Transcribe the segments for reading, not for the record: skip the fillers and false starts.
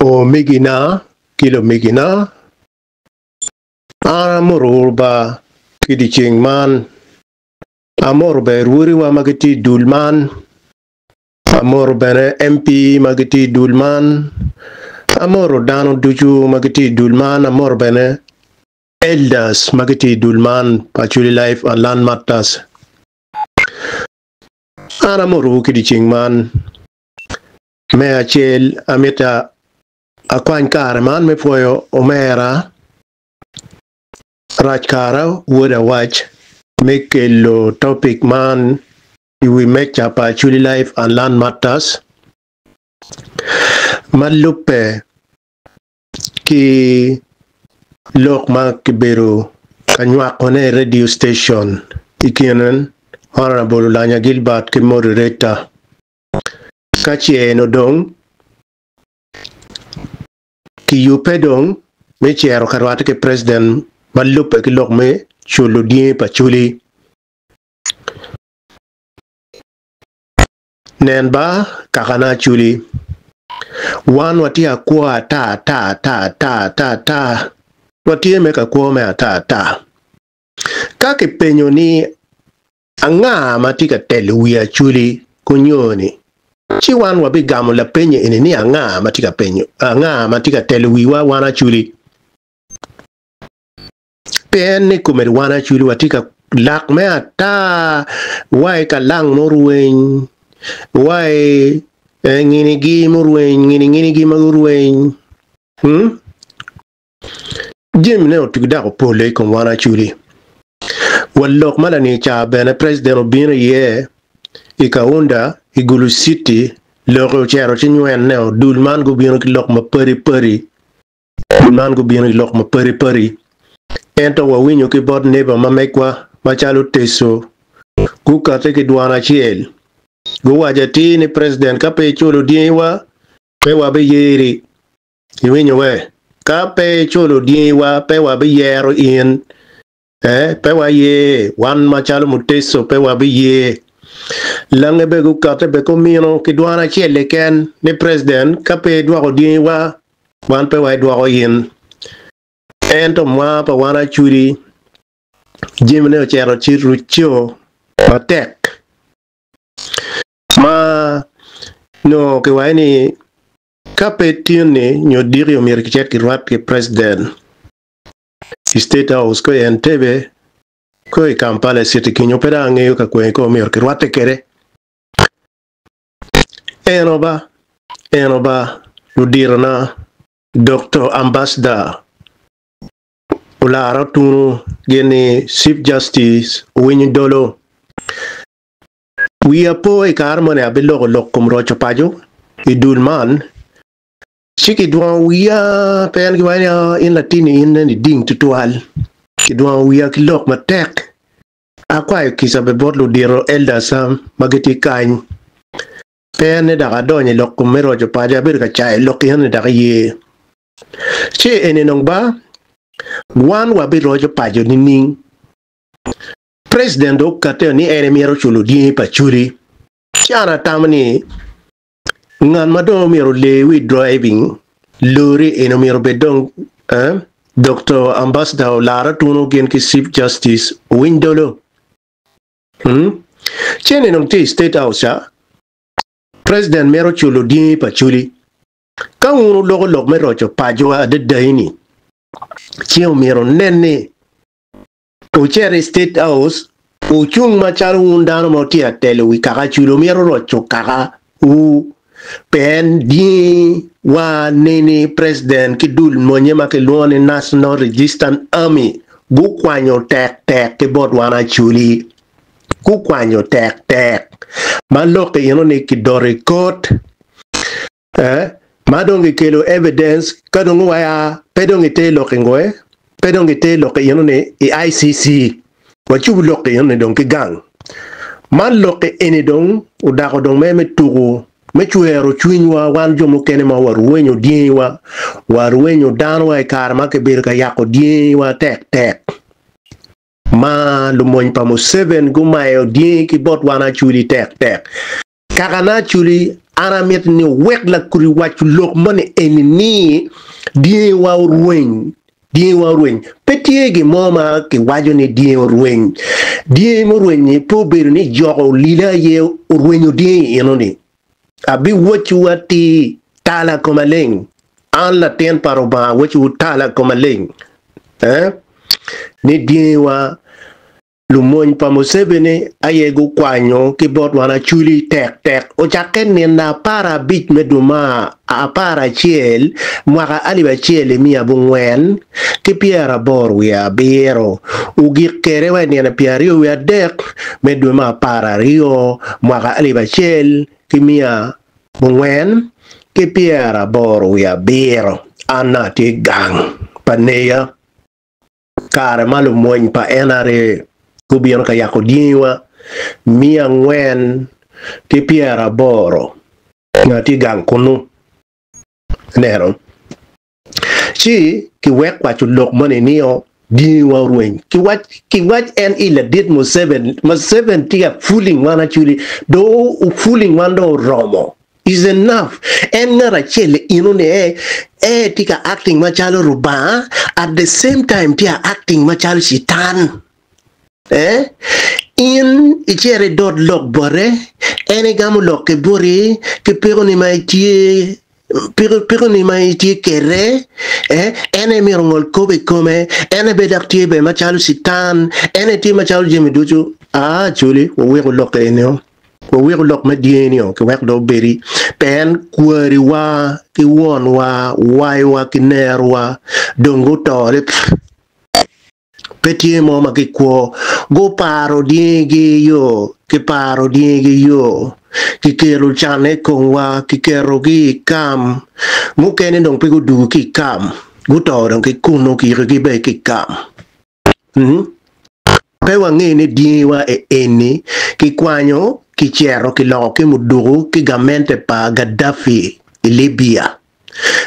Omegina ki lumegina, an amotowu ba ki dyeceng man. Amoto bene rwodiwa ma gitye i dul man, amoto bene MP ma gitye i dul man, amoto dano ducu ma gitye i dul man, amoto bene elders ma gitye i dul man pa Acholi Life and Land Matters. An amotowu ki dyeceng man. Me acel, amito akwany kare man me pwoyo omera Rac Kara wod Awac me kelo topic man i wi meja pa Acholi Life and Land Matters ma lubbe ki lok ma kibedo ka nywakone i radio station i kin Honourable Olanya Gilbert ki Moderator. Ka ce en odong, kiyubbe dong me cito ka rwatte ki president ma lubbe ki lok me culo dyangi pa culi. Nen ba, kakana Acholi, wan watye akwo ata ata ata ata ata ata, watye me ka kwo me ata ata. Ka kipenyo ni Anga ma tye ka telo wi Acholi kunyo-ni? Ci wan wabigamo lapeny eni ni anga ma tye ka penyo, anga ma tye ka telo wiwa wan Acholi? Pien ni komedi wan Acholi watye ka lak me ata wa i kalang murweny, wa i nginigi murweny, ngininginigi ma gurweny. Hmm? Jamine otugi dok opole i kom wan Acholi. Wa lok ma lani ca bene president obino iye i Kaunda i Gulu City loki ocito ci nywene o dul man gubino ki lok ma padi padi dul man gubino ki lok ma padi padi ento wawinyo ki bot neighbor ma megwa macalo Teso gukati ki dwan acel guwaco atir ni president ka pe iculo dyangiwa pe wabiyeri. Iwinyo we? Ka pe iculo dyangiwa, pe wabiyero in. Eh, pe waye. Wan macalo Muteso pe wabiye. Lange be gukate be kumino ki dwan acel keken ni President ka pe idwoko dyangiwa, wan pe waidwoko in. Ento mwa pa wan Acholi, jamine ocito ci rucco matek ma nongo kiwaco ni Ka pe tinni nyo diki omyero kicit kirwat ki president i state house ko i Entebbe ko i Kampala city kenyo pe dong angeyo ka kwene ko myero kirwatte kwede. Eno ba, eno ba luditona Doctor Ambassador Olara Otunu gin ni Chief Justice Owiny Dolo. Wiya po i kare moni abiloko lok kom roco paco i dul man, ci kidwongo wiya pe en giwaco ni, Oh, in latinni in nen iding tutwal. Kidwongo wiya ki lok matek. Akwayo kica bene bot ludito elders ma gitye kany. Pe en ni dok adonyo i lok kom me roco paco, abedo ka cayo lok eno ni dok iye. Ci eni dong ba, wan wabiroco paco nining? President dong okate ni en emito culo dyangi pa Acholi ci an atamo ni ngat ma dong omyero olee wi driving lori eni omyero obed dong Doctor Ambassador Olara Tunu gin ki Chief Justice Owiny Dolo. Ci eni dong tye i State House ca President mito culo dyangi pa Acholi. Ka wun wuloko lok me roco paco adada eni ci omyero wunen ni Wucit i State House, wucung macalo wun dano ma wutye ka telo wi kaka cul, wumito roco kaka wu, pien dyangi wa nini President ki dul monye ma kilwongo ni National Resistance Army gukwanyo tek tek ki bot wan Acholi. Gukwanyo tek tek. Ma lok eno ni kidoto i court. Eh, ma dong gikelo evidence ka dong guwaya pe dong giter lok i ngoe, pe dong giter lok i eno-ni i ICC. Wacubu lok i eno-ni dong ki gang. Man lok eni dong odako dong me me tuku me cwero cwinywa wan jo mukene ma warwenyo dyangiwa, warwenyo danowa i kare ma kibedo ka yako dyangiwa tek tek. Ma lumony pa Museveni gumayo dyangi ki bot wan Acholi tek tek. Kakana Acholi. An amito ni owek lakodi waco lok moni eni ni dyangiwa orweny, dyangiwa orweny. Pe tye gin mo ma kiwaco ni dyangi orweny. Dyangi murweny-ni pe obedo ni joko olile aye orwenyo dyangi eno-ni. Abiwocciwu atir tala koma leng. An latin pa Rubanga awocciwu tala koma leng, eh, ni dyangiwa Lumony pa Museveni aye gukwanyo ki bot wan Acholi tek tek ocakke nino 15 me dwe me 11 mwaka 1987 ogik kede wa i nino 23 me dwe me 12 mwaka 1987. An atye gang pa neya. Kare ma lumony pa NRA gubino ka yako dyangiwa 480 nyo atye gang kunnu ineno ci kiwek waco lok moni nio dyangiwa orweny kiwac kiwac en i ladit Museveni Museveni tye ka fooling wan actually dong fooling wan dong oromo Is enough en ngat acel eno ni ee tye ka acting macalo Rubanga at the same time tye ka acting macalo citan eh in icito idot lok bote en egamo lok ki boti ki peko ni ma itye peko ni ma itye kede eh en aye myero ongol kop i kome en aye bene dok tye bene macalo citan en aye tye macalo jami ducu ah Acholi waweko lok eni Waweko lok me dyangi-ni ki wek dong obedi, pien kwariwa ki wonwa, wayowa ki nerowa dong guto lip, pe tye mo ma gikwo. Guparo dyangigi yo, kiparo dyangigi yo, kikelo canne i komwa, kiketogi i kam, mukene dong pe gudugo ki i kam, guto dong ki kunnu, kiyikogi bene ki i kam. Pe wange ni dyangiwa e eni kikwanyo, kicero, kiloko ki muduku ki gamente pa Gaddafi i Libya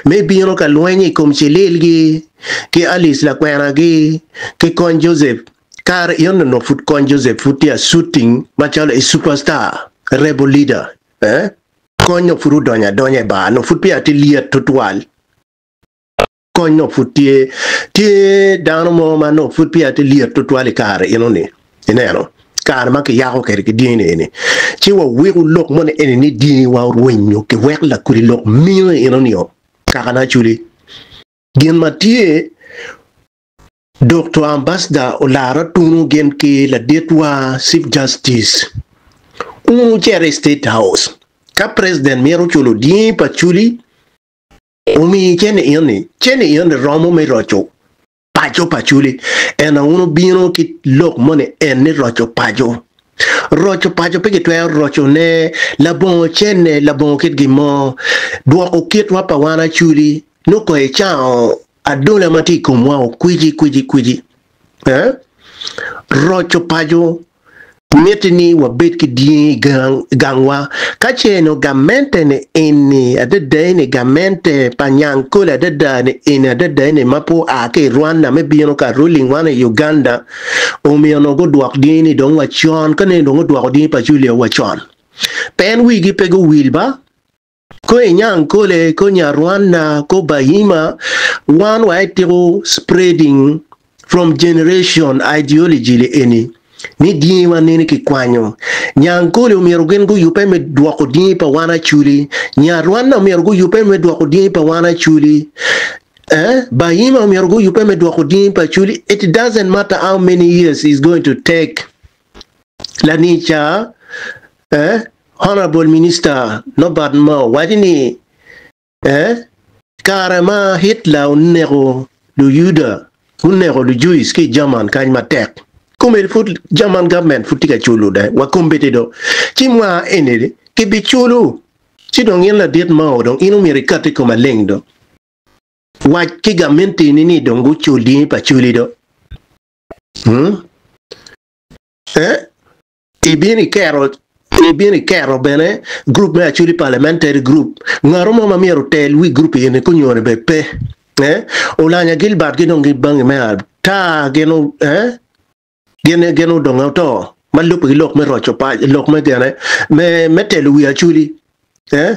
me bino ka lweny i kom Celilgi ki Alice lakwenagi ki Kony Joseph. Kare eno nongo pud Kony Joseph pud tye a shooting macalo a superstar rebel leader. Kony nongo pud odonyo adonya i bar nongo pud peya tye lyet tutwal. Kony nongo pud tye. Tye dano mo ma nongo pud peya tye lyet tutwal i kare eno-ni. Ineno, kare ma kiyako kwede ki dyangi eni, ci waweko lok moni eni ni dyangiwa orwenyo kiwek lakodi lok mino eno-ni-o kakana acwali. Gin ma tye, Doktor Ambassador Olara Tunu gin ki laditwa Chief Justice un wucito i State House ka President mito culo dyangi pa Acholi, Omi cente eni, cente eni romo me roco paco pa Acholi. Ento wun wubino ki lok moni en ni roco paco. Roco paco pe kitwero rocone labongo cente, labongo kit gin mo. Dwoko kitwa pa wan Acholi nongo kono icango adola ma tye i komwa okwici kwici kwici. Eh? Roco paco Mitte ni wabed ki dyangi i gangwa. Ka ce nongo gamente ni eni adada eni gamente pa Nyangkole adada ni eni adada eni ma pe oa ki i Rwanda me bino ka ruling wan i Uganda omiyo nongo gudwok dyangi ni dong wa con ka nene dong gudwoko dyangi pa Julio wa con. Pe en wigi pe guwil ba. Ko i Nyankole, ko Nyarwanda, ko Bahima, wan wa itiko spreading from generation ideology li eni ni dyangi wa nene ki kwanyo. Nyankole omyero gin guyube me dwoko dyangi pa wan Acholi, Nyarwanda omyero guyube me dwoko dyangi pa wan Acholi, eh, Bahima omyero guyube me dwoko dyangi pa Acholi. It doesn't matter how many years it's going to take. Lanica, eh, Honourable Minister Norbert Mao waco ni, eh, kare ma Hitler oneko Luyuda, guneko Lujewish ki i German kany matek, komedi pud German government pud tye ka culo de wa kombeddi do. Ci mwaka eni kibiculu. Ci dong in ladit Mao dong in omyero ikatti koma leng do. Wac ki gamentini ni dong gucul dini pa culi do. Hmm? Eh? Ibino ikero ibino iketo bene group me Acholi Parliamentary Group. Ngato mo ma myero otel wi group eni kunyone be pe. Eh? Olanya Gilbert gi dong gibangi me ata gin eh? Gin gin odonge oto ma lubbe ki lok me roco pa lok me gene me me telo wi Acholi. Eh?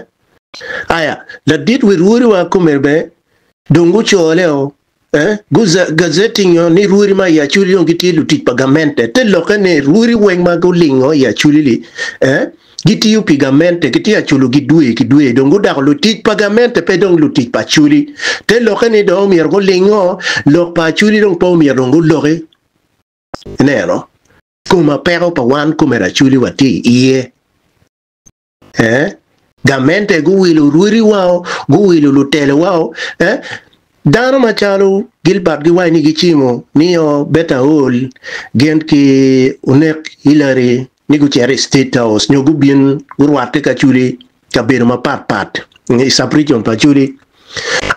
Aya, ladit wi rwodiwa kome bene dong gucole o. Eh? Gugazetting o ni rwodi ma i Acholi dong gitye lutic pa gamente. Te lokke ni rwodi weng ma gulingo i Acholi-li, eh, gitiyo pi gamente, gitye ka culogi dwe ki dwe. Dong gudoko lutic pa gamente, pe dong lutic pa Acholi. Te lokke ni dong omyero gulingo, lok pa Acholi dong pe omyero dong guloki. Ineno? Koma peko pa wan komere Acholi watye iye. Eh, gamente guwilo rwodiwa, guwilo lutelowa. Eh, dano macalo Gilbert giwaco ni gicimo nio Beta Hall gin ki Onek Hillary ni gucito i State House nyo gubin gurwatte ki Acholi kabedo mapat pat i sub-region pa Acholi.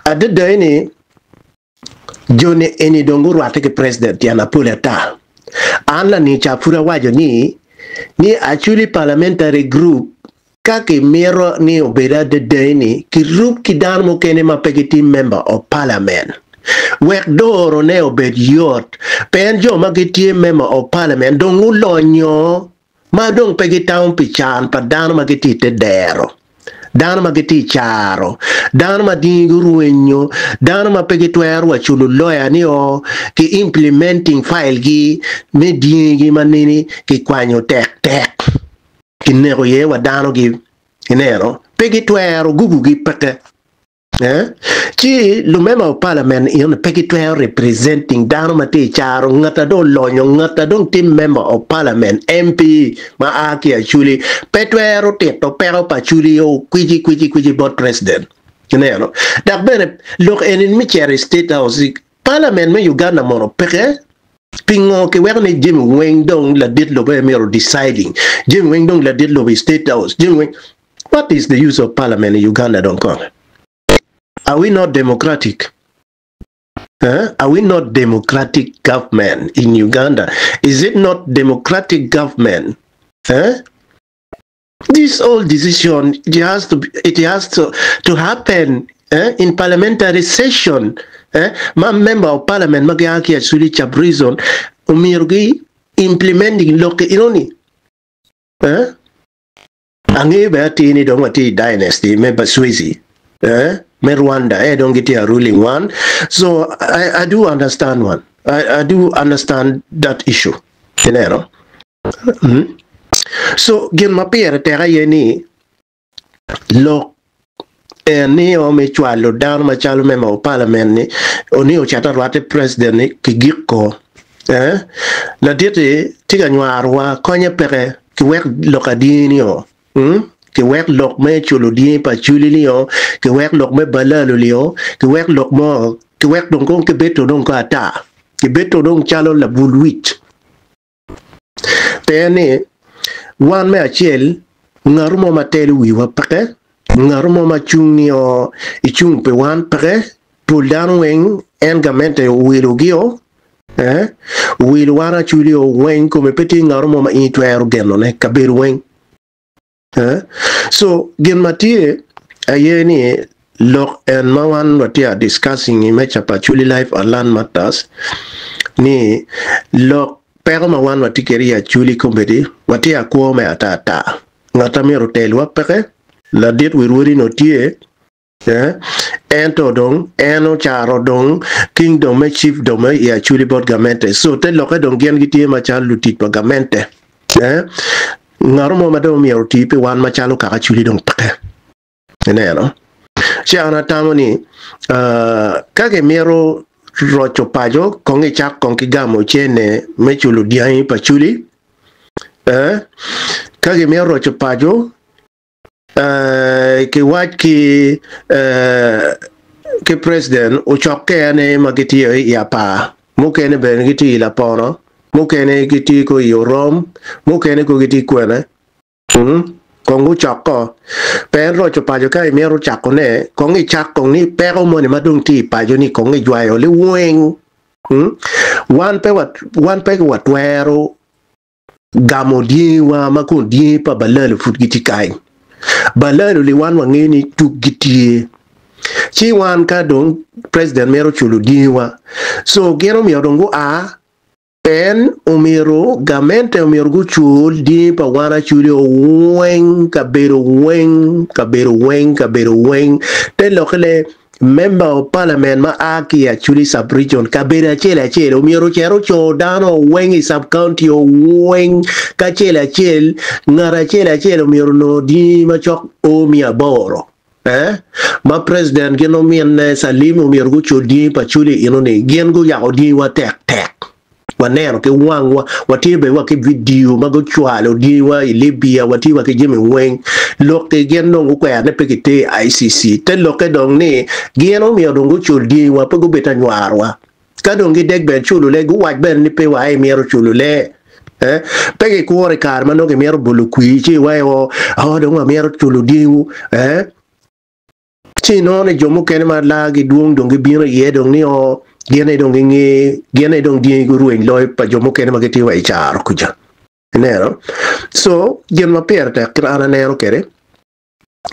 Adada ni Joni eni dong gurwatte ki president tyen mapol ata. An lanica pud awaco ni ni Acholi Parliamentary Group ka kimito ni obed adada ni kirub ki dano mukene ma pe gitye member of parliament wek doro ne obed yot pien jo ma gitye member of parliament dong gulonyo ma dong pe gitamo pi can pa dano ma gitye i te dero, dano ma gitye i caro, dano ma dingigi orwenyo, dano ma pe gitwero wa culo loya ni o ki implementing file gi me dingigi ma nini kikwanyo tek tek kineko iye wa dano gi ineno pe gitwero gugu gi peke. Eh? Ci lumember of parliament eno pe gitwero representing dano ma tye i caro, ngat a dong olonyo, ngat a dong tye member of parliament, MP, ma a ki Acholi, pe twero tito peko pa Acholi o kwici kwici kwici bot president. Ineno? Dok bene lok eni me cito i state house, parliament me Uganda mono peke? Pingo kiweko ni jami weng dong ladit lobo aye myero deciding, jami weng dong ladit lobo i state house, jami weng What is the use of parliament in Uganda dong kong? Are we not democratic? Huh? Are we not democratic government in Uganda? Is it not democratic government? Huh? This all decision it has to be, it has to, to happen eh, in parliamentary session eh, ma member of parliament ma gia ki Acholi sub region omyero gi implementing lok inoni eh? Angeyo bene atir ni dong watye i dynasty me Baswezi eh, me Rwanda eh dong gitye a ruling one so I, I do understand one I, I do understand that issue ineno mm. So gin ma pire tek aye ni lok en ni o me cwalo dano macalo member of parliament ni oni ocito arwatte president ni kigik ko eh laditi tye ka nywarowa konye peke ki wek lok adye ni o mm ki wek lok me culo dye pa culi ni o ki wek lok me balalo li o ki wek lok mo ki wek dong kong ki bedo dong ko ata ki bedo dong calo labul wic. Pien ni, wan me acel, ngatu mo ma telo wiwa peke, ngatu mo ma cung nio icung pi wan peke, pol dano weng en gamente owilogi-o, eh, owilo wan acwili-o weng kome pe tye ngatu mo ma in itwero genone kabedo weng. So gin ma tye aye ni lok en ma wan watye a discussing i me Chapacholi Life and Land Matters ni lok peko ma wan watye kwede i Acholi kombeddi watye a kwo me ata ata ngat a myero otelwa peke ladit wi rwodi no tye Ento dong en ocaro dong kingdom me chiefdom i Acholi bot gamente. So te lokke dong gin gitye macalo lutic pa gamente. Ngat mo ma dong myero oti pi wan macalo kaka Acholi dong peke. Ineno? Ci an atamo ni ka kimito roco paco kong icak kong ki gamo cene me culo dyangi pa Acholi. Ka kimito roco paco Kiwac ki ki president ocokke ane ma gitye i apar, mukene bene gitye i lapono, mukene gitye ko i orom, mukene ko gitye kwene. Kong gucokko. Pe en roco paco ka imito cakone, kong icak kong ni peko moni ma dong tye i paco ni kong ijwayo liweng. Wan pe wan pe watwero gamo dyangiwa ma kun dyangi pa balalo pud gitye kany. Balalo li wan wangeyo ni tuk gitye. Ci wan ka dong president mito culo dyangiwa, so gin omyero dong gua. En omyero gamente omyero gucul dyangi pa wan Acholi weng kabedo weng kabedo weng kabedo weng te lokke le member of parliament ma a ki i Acholi sub region kabedo acel acel omyero ocit oco dano weng i sub county weng kacel acel ngat acel acel omyero onongo dyangi macok o miya aboro eh ma president gin ominne Salim omyero gucul dyangi pa Acholi eno ni gin guyako dyangi wa tek tek waneno ki wangwa watye bene wa ki vidio ma gucwalo dyangi wa i Libya watye wa ki jami weng lok-ki gin dong gukwero ni pe gitye i ICC te lokke dong ni gin omyero dong gucul dyangi wa pe gubed anywarwa. Ka dong gidek bene culule, guwac bene ni pe wa imito culule. Eh, pe gikuro i kare ma nongo gimito bolo kwir ci iwaco, oh, dong wamito culo dyewu. Eh, ci inongo ni jo mukene ma laa-gi dwong dong gibino iye dong ni oh, gin aye dong ginge, gin aye dong dyengi gurweny loyo pa jo mukene ma gitye wa i caro kuca. Ineno? So, gin ma pire tek kit an aneno kwede,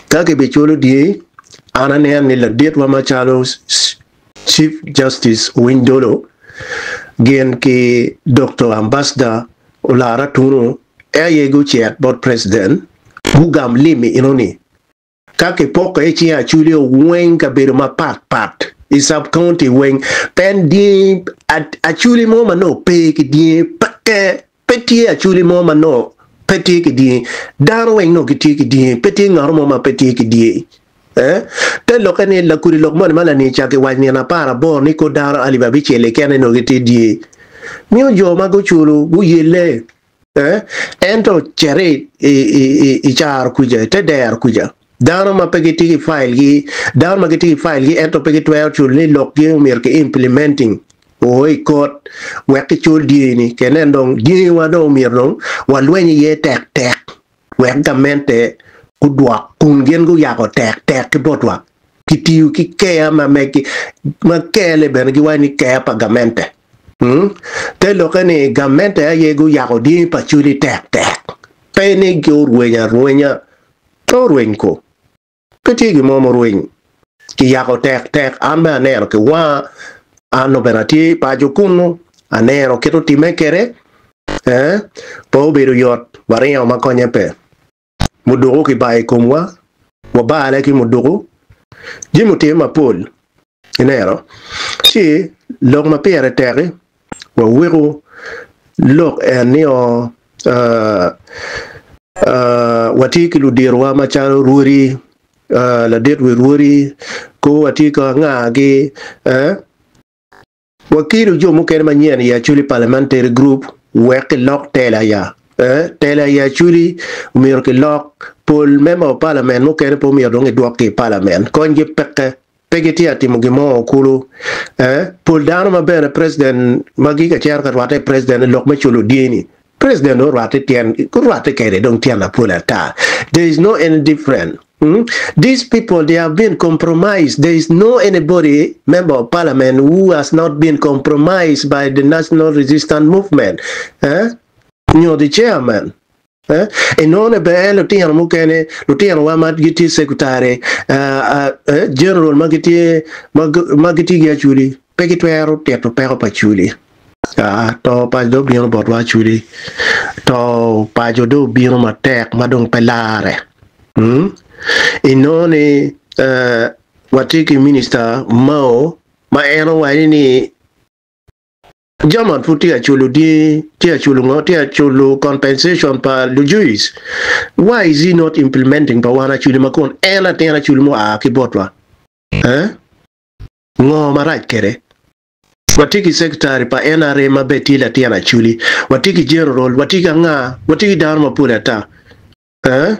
Ka kibiculo dye, an aneno ni laditwa macalo Chief Justice Owiny Dolo gin ki Doktor Ambassador Olara Tunu en aye gucit bot President gugam lim enoni ka kipoko i cing Acholi weng kabedo mapat pat i sub county weng pien dye Acholi mo ma nongo pe ki dye peke. Pe tye acholi mo ma nongo pe tye ki dyangi. Dano weng nongo gitye ki dyangi. Pe tye ngat mo ma pe tye ki dyangi. Eh? Te lokke ni lakudi lok moni ma lani ca kiwaco nino aparaboro ni kor dano alip abicel keken aye nongo gitye dyangi. Miyo jo ma guculo guyelle. Eh? Ento cit i, i, i, i caro kuca, i te dero kuca. Dano ma pe gitye ki failgi, dano ma gitye ki failgi ento pe gitwero culo ni lokgi omyero ki implementing oo i kot wek kicul dyeni kenen dong dyengiwa dong omyero dong walweny iye tek tek wek gamente gudwok kun gin guyako tek tek ki botwa kitiyo ki keya ma megi ma kele bene giwaco ni keya pa gamente te lokke ni gamente aye guyako dyengi pa culi tek tek pe ni gurwenyo arwenya Pe orweny ko. Pe tye gin mo murweny. Kiyako tek tek an bene aneno ki wanga. An nongo bene atye i paco kunnu, aneno kit otimme kwede. Eh, pe obedo yot, waringo ma konye pe. Muduku kibayo i komwa, wabale ki muduku. Jami otimme mapol. Ineno? Ci lok ma pire tek-ki, waweku lok en ni o watye ki ludirowa macalo rwodi, ladit wi rwodi, ko watye ki angagi, wakelo jo mukene manyen i Acholi Parliamentary Group wek kilok tela ya. Tela i Acholi omyero kilok, pol member of parliament mukene pe omyero dong gidwok ki i parliament, konygi peke. Pe gitye ka timo gin mo kulu. Pol dano ma bene president ma gi ka cito ka rwatte ki president i lok me culo dyeni, president dong orwatte tyen, gurwatte kede dong tyen mapol ata. There is no any different. These people they have been compromised. There is no anybody member of parliament who has not been compromised by the National Resistance Movement. Nyo the chairman. Inongo ni ber lutino mukene, lutinowa ma gitye cekutari, general ma gitye ma gitye ki acholi pe gitwero tito peko pa acholi. To paco dong obino botwa acholi, to paco dong obino matek ma dong pe larre. Inongo ni watye ki minista Mao ma en owaco ni German pud tye ka culo dyangi, tye ka culo ngo, tye ka culo compensation pa lujuic. Why is he not implementing pa wan aculi ma kun en latin aculi mua ki botwa? Eh? Ngo marac kede? Watye ki secretary pa NRA ma bene tye latin aculi, watye ki general, watye ki anga, watye ki dano mapol ata. Eh?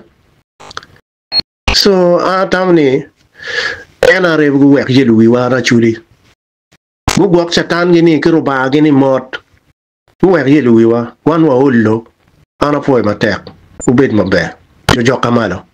So an atamo ni NRA guwek yelo wiwa an aculi. Gugwok Catan-gi-ni ki Rubanga-gi-ni mot. Guwek yelo wiwa, wan waollo. An apwoyo matek. Wubed maber. Jo jokka malo.